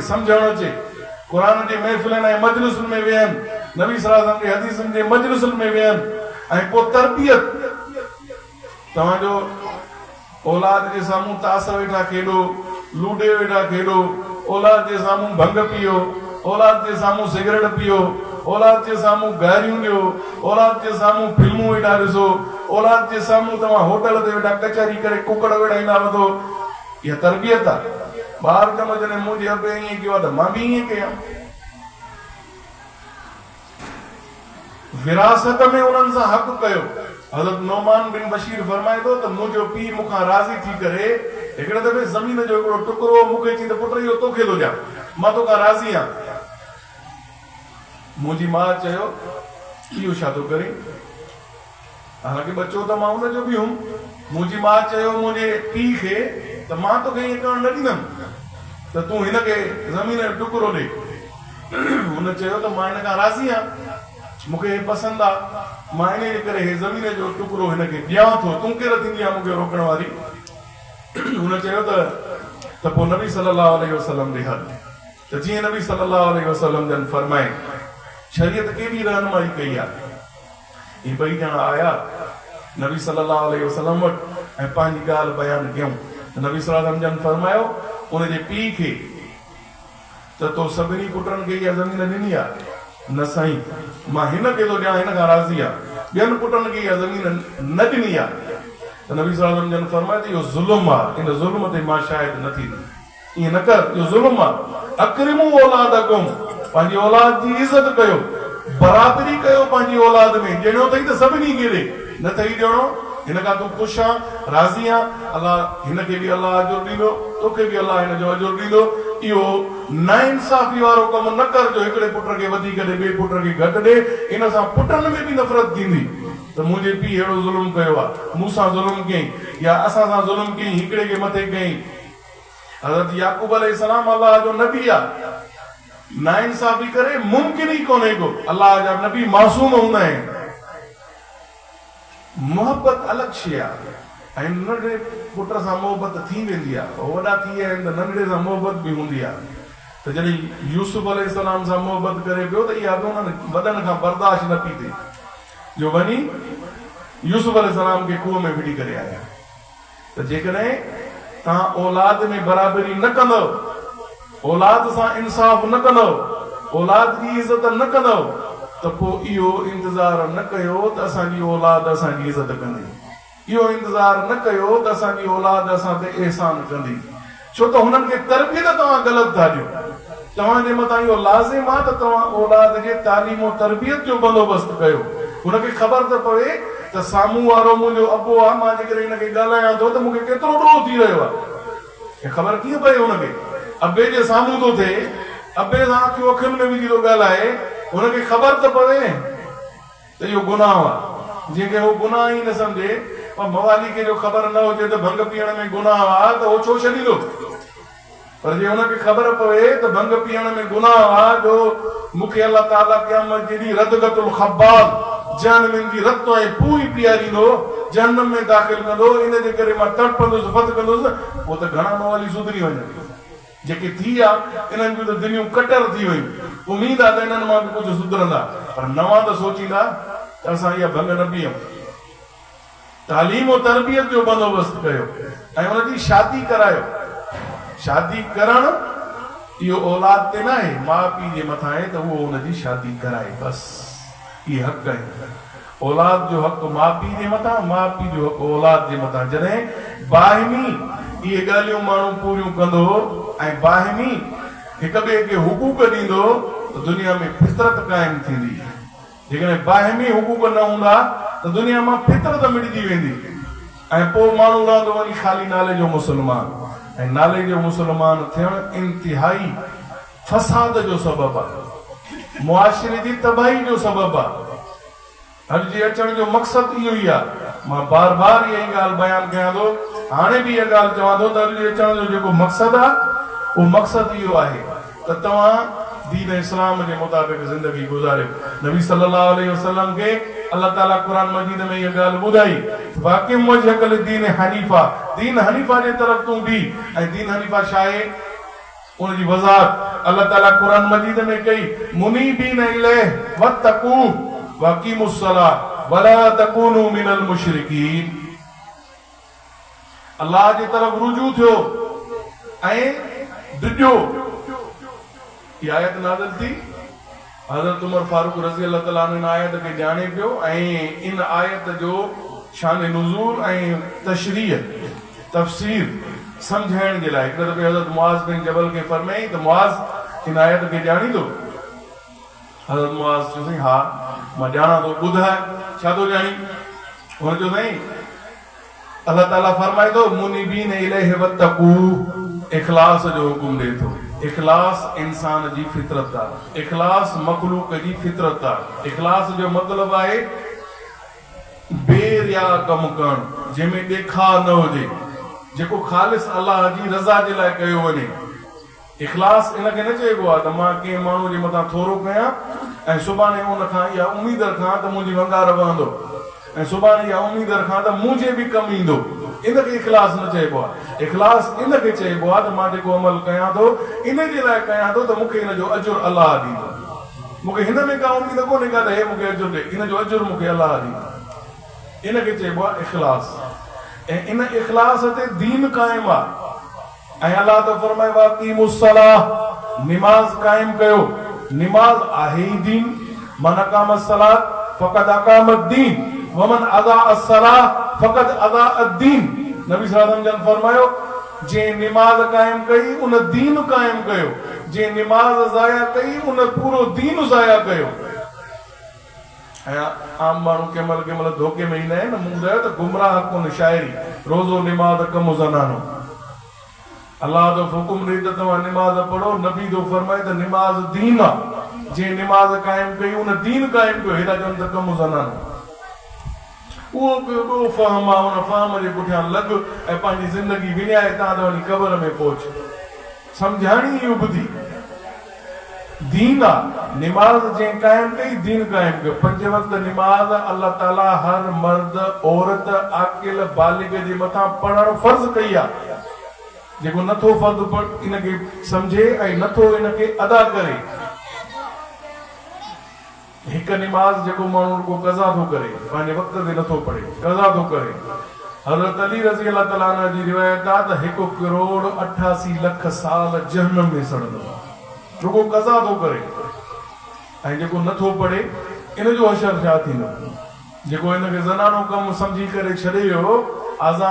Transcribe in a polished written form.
سمجهڻ اچي، قرآن جي محفلن ۽ مجلسن ۾ ويهن، نبي صلي الله عليه وسلم جي حديثن جي مجلسن ۾ ويهن ۽ پوء تربيت توهان جو اولاد جي سامهون تاس ويٺا کيڏو، لوڊي ويٺا کيڏو، اولاد جي سامهون ڀنگ پيئو، اولاد جي سامهون سگريٽ پيئو، اولاد جي سامهون گاريون ڏيو، اولاد جي سامهون فلمون ويٺا ڏسو، اولاد جي سامهون توهان هوٽل تي ويٺا ڪچهري ڪري ڪڪڙ وڙهائيندا وتو. اها تربيت آ. ٻار چوندو جڏهن منهنجي ابي ائين ڪيو آ ته مان به ائين ڪيان. وراثت ۾ انهن سان حق ڪيو. حضرت نعمان بن بشير فرمائي ٿو ته منهنجو پيء مون کان راضي ٿي ڪري هڪڙي دفعي زمين جو هڪڙو ٽڪرو مون کي چيائين ته پٽ اهو توکي ٿو ڏيان، مان توکان راضي آهيان. منهنجي ماء چيو اهو ڇا ٿو ڪرين؟ حالانڪه ٻچو ته مان ان جو به هيم. منهنجي ماء چيو منهنجي پيء کي ته مان توکي ائين ڪرڻ نه ڏيندم ته تون هن کي زمين جو ٽڪرو ڏي. هن چيو ته مان هن کان راضي آهيان، مون کي هي پسند آ، مان انهيء جي ڪري هي زمين جو ٽڪرو هن کي ڏيان ٿو، تون ڪير ٿيندي آهين مون کي روڪڻ واري؟ هن چيو ته ته پوء نبي صلي الله عليه وسلم ڏي هل ته جيئن نبي صلي الله عليه وسلم جن فرمائي. شريعت ڪيڏي رهنمائي ڪئي آ. هي ٻئي ڄڻا آيا نبي صلي الله عليه وسلم وٽ ۽ پنهنجي ڳالهه بيان ڪيائون ته نبي صلي الله عليه وسلم جن فرمايو ان جي پيء کي ته تو سڀني پٽن کي اها زمين ڏني آ؟ نه سائين مان هن کي ٿو ڏيان هن کان راضي آهيان ٻين پٽن کي اها زمين نه ڏني آ ته نبي صلي الله عليه وسلم جن فرمايو ته اهو ظلم آ ان ظلم تي مان شاهد نه ٿيندس. ائين نه ڪر، اهو ظلم آهي. اڪرموا اولادڪم، پنهنجي اولاد جي عزت ڪيو، برابري ڪيو پنهنجي اولاد ۾، ڏيڻو اٿئي ته سڀني کي ڏي، نه اٿئي ڏيڻو، هن کان تون خوش آن، راضي آن، الله هن کي به الله اجر ڏيندو، توکي به الله هن جو اجر ڏيندو، اهو ناانصافي وارو ڪم نه ڪر جو هڪڙي پٽ کي وڌيڪ ڏي ٻئي پٽ کي گهٽ ڏي، ان سان پٽن ۾ به نفرت ٿيندي ته منهنجي پيء ههڙو ظلم ڪيو آهي، مون سان ظلم ڪيائين يا اسان سان ظلم ڪيائين، هڪڙي کي مٿي ڪيائين. حضرت يعقوب عليه السلام الله جو نبي آ، ناانصافي ڪري ممڪن ئي ڪونهي ڪو، الله جا نبي معصوم هوندا آهن. محبت الڳ شيء آ ۽ ننڍڙي پٽ سان محبت ٿي ويندي آ، هو وڏا ٿي ويا آهن ته ننڍڙي سان محبت به هوندي آ ته جڏهن يوسف عليه السلام سان محبت ڪري پيو ته اها به انهن وڏن کان برداشت نه پئي ٿئي جو وڃي يوسف عليه السلام کي کوهه ۾ ڦٽي ڪري آيا. ته جيڪڏهن توهان اولاد ۾ برابري نه ڪندؤ، اولاد سان انصاف نه ڪندؤ، اولاد جي عزت نه ڪندؤ ته پوء اهو انتظار نه ڪيو ته اسان جي اولاد اسان جي عزت ڪندي، اهو انتظار نه ڪيو ته اسان جي اولاد اسان تي احسان ڪندي، ڇو ته هنن کي تربيت توهان غلط ٿا ڏيو. توهان جي مٿان اهو لازم آهي ته توهان اولاد جي تعليم و تربيت جو بندوبست ڪيو. هن کي خبر ته پوي ته سامهون وارو منهنجو ابو آهي، مان جيڪڏهن هن کي ڳالهايان ٿو ته مون کي ڪيترو ڏوهه ٿي رهيو آهي. اها خبر ڪيئن پئي هن کي؟ ابي جي سامهون ٿو ٿئي، ابي سان اکيون اکين ۾ وجهي ٿو ڳالهائي، هن کي خبر ته پوي. ته اهو گناهه آهي. جنهن کي هو گناهه ئي نه سمجهي، پر موالي کي جو خبر نه هجي ته ڀنگ پيئڻ ۾ گناهه آهي ته هو ڇو ڇڏيندو؟ پر جي هن کي خبر پوي ته ڀنگ پيئڻ ۾ گناهه آهي جو مون کي الله تعاليٰ قيامت جي ڏينهن ردغة الخبال، جهنمين جي رت ۽ پوء پياريندو، جهنم ۾ داخل ڪندو، ان جي ڪري مان تڙپندس، ڦٿڪندس، پوء ته گهڻا موالي سڌري وڃن. جيڪي ٿي ويا، انهن جون ته دليون ڪٽر ٿي ويون. اميد آ ته انهن مان به ڪجهه سڌرندا، پر نوان ته سوچيندا ته اسان اها ڀنگ نه پيئون. تعليم و تربيت جو بندوبست ڪيو ۽ ان جي شادي ڪرايو. شادي ڪرڻ اهو اولاد تي ناهي، ماء پيء جي مٿان آهي ته اهو ان جي شادي ڪرائي. بس اهي حق آهن. اولاد جو حق ماء پيء جي مٿان، ماء پيء جو حق اولاد جي مٿان. جڏهن باهمي اهي ڳالهيون ماڻهو پوريون ڪندو ۽ باهمي هڪ ٻئي کي حقوق ڏيندو ته دنيا ۾ فطرت قائم ٿيندي. جيڪڏهن باهمي حقوق نه هوندا ته دنيا مان فطرت مٽجي ويندي ۽ پوء ماڻهو رهندو وڃي خالي نالي جو مسلمان ۽ نالي جو مسلمان ٿيڻ انتهائي فساد جو سبب آهي. معاشري جي تباهي جو سبب آهي. اڄ جي اچڻ جو مقصد اهو ئي آهي. مان بار بار اها ئي ڳالهه بيان ڪيان ٿو، هاڻي به اها ڳالهه چوان ٿو ته اڄ جي اچڻ جو جيڪو مقصد آهي، اهو مقصد اهو آهي ته توهان دين اسلام جي مطابق زندگي گذاريو. نبي صلي الله عليه وسلم کي الله تعاليٰ قرآن مجيد ۾ اها ڳالهه ٻڌائي ته فاقم وجهک للدين حنيفا، دين حنيفا جي طرف تون بيهه ۽ دين حنيفا ڇا آهي؟ ان جي وضاحت الله تعاليٰ قرآن مجيد ۾ ڪئي، منيبين اليه واتقوه واقيموا الصلوة ولا تڪونوا من المشرڪين الله جي طرف رجوع ٿيو ۽ ڊڄو. هي آيت نازل ٿي، حضرت عمر فاروق رضي الله تعالٰي عنه ان آيت کي ڄاڻي پيو ۽ ان آيت جو شان نزول ۽ تشريح، تفسير، سمجهائڻ جي لاء هڪ دفعي حضرت معاذ بن جبل کي فرمايائين ته معاذ ان آيت کي ڄاڻيندو؟ حضرت معاذ چيو سائين ها مان ڄاڻان ٿو، ٻڌاء ڇا ٿو ڄاڻين؟ هن چيو سائين الله تعاليٰ فرمائي ٿو، منيبين اليه واتقوه اخلاص جو حڪم ڏئي ٿو. اخلاص انسان جي فطرت آ. اخلاص مخلوق جي فطرت آ. اخلاص جو مطلب آهي بي رياء ڪم ڪرڻ، جنهن ۾ ڏيکاء نه هجي، جيڪو خالص الله جي رضا جي لاء ڪيو وڃي. اخلاص ان کي نه چئبو آهي ته مان ڪنهن ماڻهوء جي مٿان ٿورو ڪيان ۽ سڀاڻي ان کان اها اميد رکان ته منهنجي ونگار وهندو ۽ سڀاڻي اها اميد رکان ته منهنجي به ڪم ايندو. ان کي اخلاص نه چئبو آهي. اخلاص ان کي چئبو آهي ته مان جيڪو عمل ڪيان ٿو ان جي لاء ڪيان ٿو ته مون کي ان جو اجر الله ڏيندو. مون کي هن ۾ ڪا اميد ڪونهي ڪا ته هي مون کي اجر ڏئي، ان جو اجر مون کي الله ڏيندو. ان کي چئبو آهي اخلاص ۽ ان اخلاص تي دين قائم آهي. ۽ الله ٿو فرمائي واقيموا الصلوة نماز قائم ڪيو، نماز آهي ئي دين، من اقام الصلوة فقد اقام الدين ومن اضاع الصلوة فقد اضاع الدين نبي صلي الله عليه وسلم جن فرمايو جنهن نماز قائم ڪئي ان دين قائم ڪيو، جنهن نماز ضايع ڪئي ان پورو دين ضايع ڪيو. ۽ عام ماڻهو ڪنهن مهل ڪنهن مهل ڌوڪي ۾ ايندا آهن، مون ٻڌايو ته گمراهه ڪن شاعري، روزو نماز ڪم زنانو. الله ٿو حڪم ڏئي ته توهان نماز پڙهو، نبي ٿو فرمائي ته نماز دين آ، جنهن نماز قائم ڪئي ان دين قائم ڪيو، هي ٿا چون ته ڪم زنانو. اهو به ٻيو فهم آ، ان فهم جي پٺيان لڳ ۽ پنهنجي زندگي وڃائي تان ته وڃي قبر ۾ پهچ. سمجهاڻي ئي ابتي. دين آ، نماز جنهن قائم ڪئي دين قائم ڪيو. پنج وقت نماز الله تعالي هر مرد، عورت، عاقل، بالغ جي مٿان پڙهڻ فرض ڪئي آ. جيڪو نه ٿو فرض ان کي سمجهي ۽ نه ٿو ان کي ادا ڪري. هڪ نماز جيڪو ماڻهو رڳو قضا ٿو ڪري، پنهنجي وقت تي نٿو پڙهي، قضا ٿو ڪري. حضرت علي رضي الله تعالٰي عنه جي روايت آ ته هڪ ڪروڙ 88 لک سال جهنم ۾ سڙندو. رڳو قضا ٿو ڪري ۽ جيڪو نٿو پڙهي ان جو حشر ڇا ٿيندو؟ جيڪو ان کي زنانو ڪم سمجهي ڪري ڇڏي ويو، آزان.